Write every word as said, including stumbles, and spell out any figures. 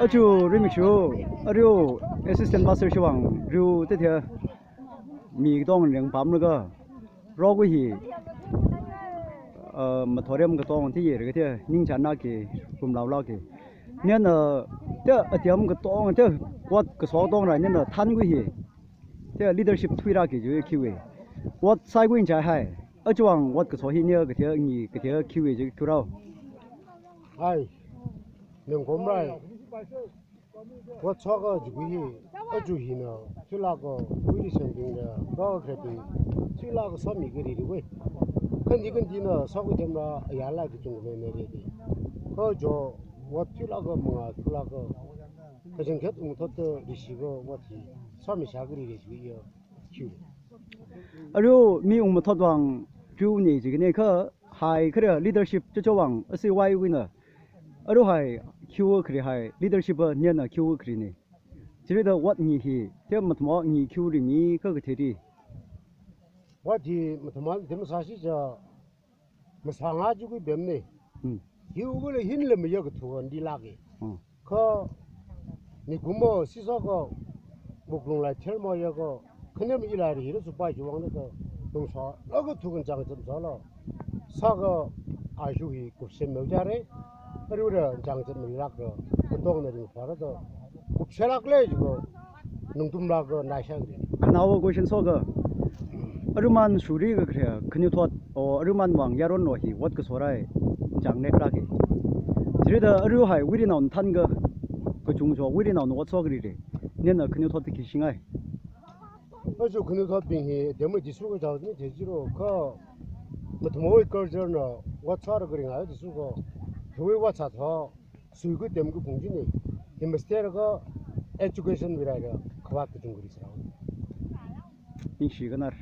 Achu Rimishu, ariu assistant pastor shiwang riu tethia mi katong ringpamlaga, rokui hi, uh, mathoriam katong tiye kathia ningchan laki, kumlau laki. Nena, te atiam katong, te ward kaso tong ra, nena thankui hi. Te leadership thuira ki ju kiwe. Ward saikui nchai hai. Achuang ward kaso hi nia kathia ngi kathia kiwe ju kurao. Hai, ningkom rai. Ward soka jukui hi, achu hina, thulaka, wiri sembing da, rao krepi, thulaka somi kari riwe. Kandi kandi na, soka jamra, ayala ki chung me me re di. Ko jo, ward thulaka, manga thulaka, kajang khet ung thot rishi ko, ward hi, somi sha kari rishi ya, chu. Ariu mi ung mathot wang, chu ne jikine ka, hai kare leadership chocho wang, asi wai wina. Aru hai, kiu kri hai, leadership a niana kiu kri ni. Chirida ward ni hi, te matmo ni kiu ri mi ka katheri. Ward hi matmo ni te masashi ja, masanga ju kui bem ni. Hmm. Kiu le hin le maya kathu an di lagi. Hmm. Ka, ni kumo, siso ka, buklung la thermo ya ka, khanem ilari hira supai chiwang na ka, tungso, la kathu kan chang cham so la. Saka, aju hi, kup sem mau jare, Arura chang chat malak ra, katong na ring phara to. Kupshalak le jiko, nungtum lak ra naisha kri. Khanao question so ka. Aruman shuri ka kre, khanyu thot, o aruman wang yaron lo hi, ward kaso rai, chang nek laki. Chirida aru hai, wiri naon than ka, kachung jo, wiri naon ward so kri re. Nena khanyu thot ki shingai. Achu khanyu thot bing hi, demo district ka jao ni te jiro ka, matmo wai culture na, ward sa ra kring ai district ka, thui ward sa tho, sui ku dem ku phung jini, di master ka, education wira ka, khawat ka chung kri sa. Ningshi kanar.